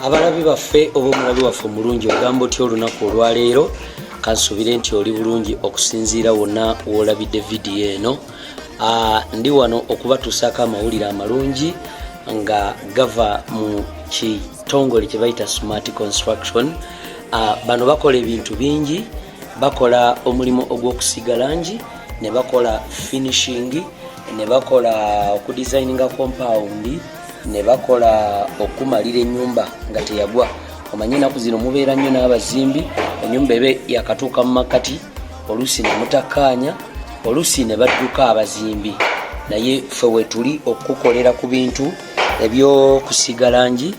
Abalabi baffe oba omulabi waffe omulungi, ogamba otya olunaku olwaleero? Kansuubire nti oli bulungi okusinziira wonna woolabidde vidiyo eno. Ndi wano okubatuusaako amawulire amalungi nga gava mu kitongole kye bayita Smart Construction. Bano bakola ebintu bingi. Bakola omulimu ogw'okusiiga langi, ne bakola finishing, ne bakola okudesigninga compound, ne bakola okumalira ennyumba nga teyagwa. Omanye ennaku zino mubeera nnyo n'abazimbi, ennyumba ebe yakatuuka mu makkati, oluusi ne mutakkaanya, oluusi ne badduka abazimbi. Naye ffe wetuli okukukolera ku bintu ebyokusiiga langi,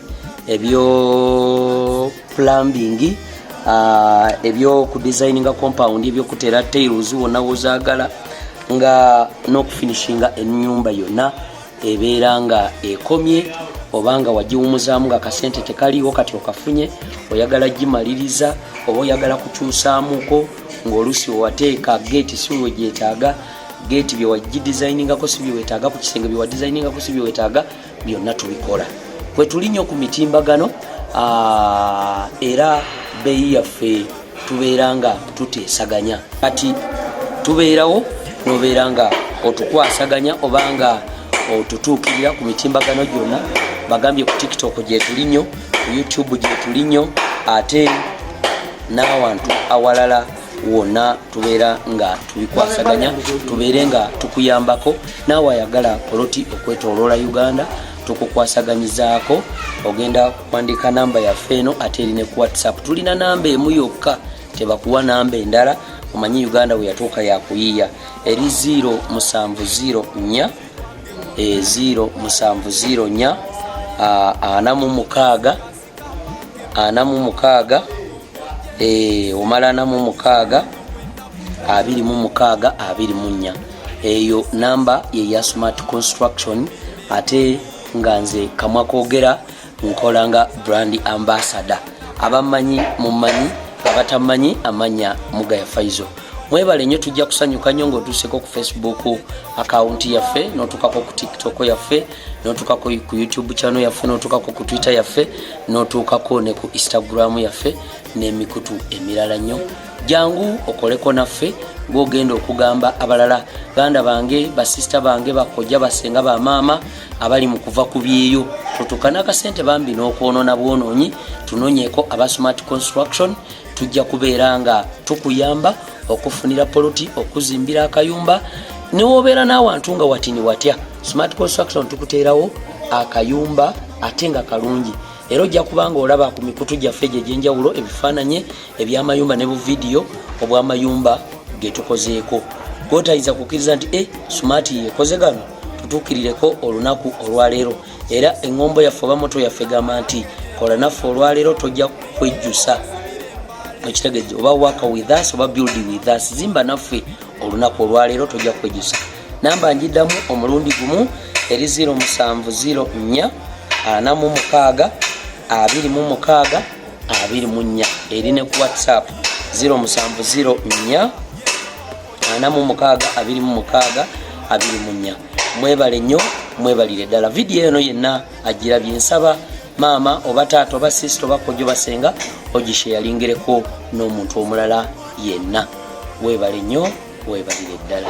ebyo plumbing, ebyokudesigninga compound, ebyokuteera tiles wonna wozaagala, nga n'okufinishinga ennyumba yonna ebeera nga ekomye oba nga wagiwumuzaamu nga kasente tekaliiwo, kati okafunye, oyagala gimaliriza oba oyagala kukyusaamuko, ng'oluusi wewateeka geeti si wegyetaaga, geeti byewagidesigningako si byewetaaga, ku kisenge byewadesigningako si byewetaaga, byonna tubikola. Kwetuli nnyo ku mitimbagano, era bbeeyi yaffe tubeera nga tuteesaganya. Kati tubeerawo nobeera nga otukwasaganya oba nga otutuukirira ku mitimbagano gyonna. Bagambye ku TikTok gyetuli nnyo, ku YouTube gyetuli nnyo, ate n'awantu awalala wonna tubeera nga tubikwasaganya, tubeere nga tukuyambako. Naawe ayagala poloti okwetoloola Uganda, tukukwasaganyizaako. Ogenda kuwandika namba yaffe eno, ate eri ne ku WhatsApp. Tulina namba emu yokka, tebakuwa namba endala. Omanyi Uganda we yatuuka yakuyiiya. Eri 0704, 0704 46 46, omala 46 26 24. Eyo namba yeya Smart Construction. Ate nga nze kamwa koogera, nkola nga brand ambassador. Abamanyi mumanyi, abatamanyi amanya Mugaya Faizo. Mwebale nnyo. Tujja kusanyuka nnyo ng'otuuseko ku Facebook akawunti yaffe, n'otuukako ku TikTok yaffe, n'otuukako ku YouTube channel yaffe, n'otuukako ku Twitter yaffe, n'otuukako ne ku Instagram yaffe n'emikutu emirala nnyo. Jangu okoleko naffe gwogenda okugamba abalala. Ganda bange, basista bange, bakojja, basenga, bamaama abali mu kuva ku byeyo, tutuuka n'akasente bambi n'okwonoona bwonoonyi, tunonyeeko aba Smart Construction. Tujja kubeera nga tukuyamba okufunira poloti, okuzimbira akayumba, newobeera n'awantu nga watini watya. Smart Construction tukuteerawo akayumba ate nga kalungi. Era ojja kubanga olaba ku mikutu gyaffe egyo egyenjawulo ebifaananye ebyamayumba ne buvidiyo obw'amayumba getukozeeko. Gwotayinza kukkiriza nti e Smart yekoze gano. Tutuukirireko olunaku olwaleero. Era eŋŋombo yaffe oba motto yaffe gamba nti kola naffe olwaleero, tojja kwejjusa. Ekitegedde? Oba work with us oba build with us, zimba naffe olunaku olwaleero, tojja kwejjusa. Namba njiddamu omulundi gumu, eri 0704 46 26 24. Eri ne ku WhatsApp, 0704 46 26 24. Mwebale nnyo, mwebalire ddala. Vidiyo eno yenna agirabye, nsaba maama oba taata oba sisita oba kojja oba senga ogisheyalingereko n'omuntu omulala yenna. Weebale nnyo, weebalire ddala.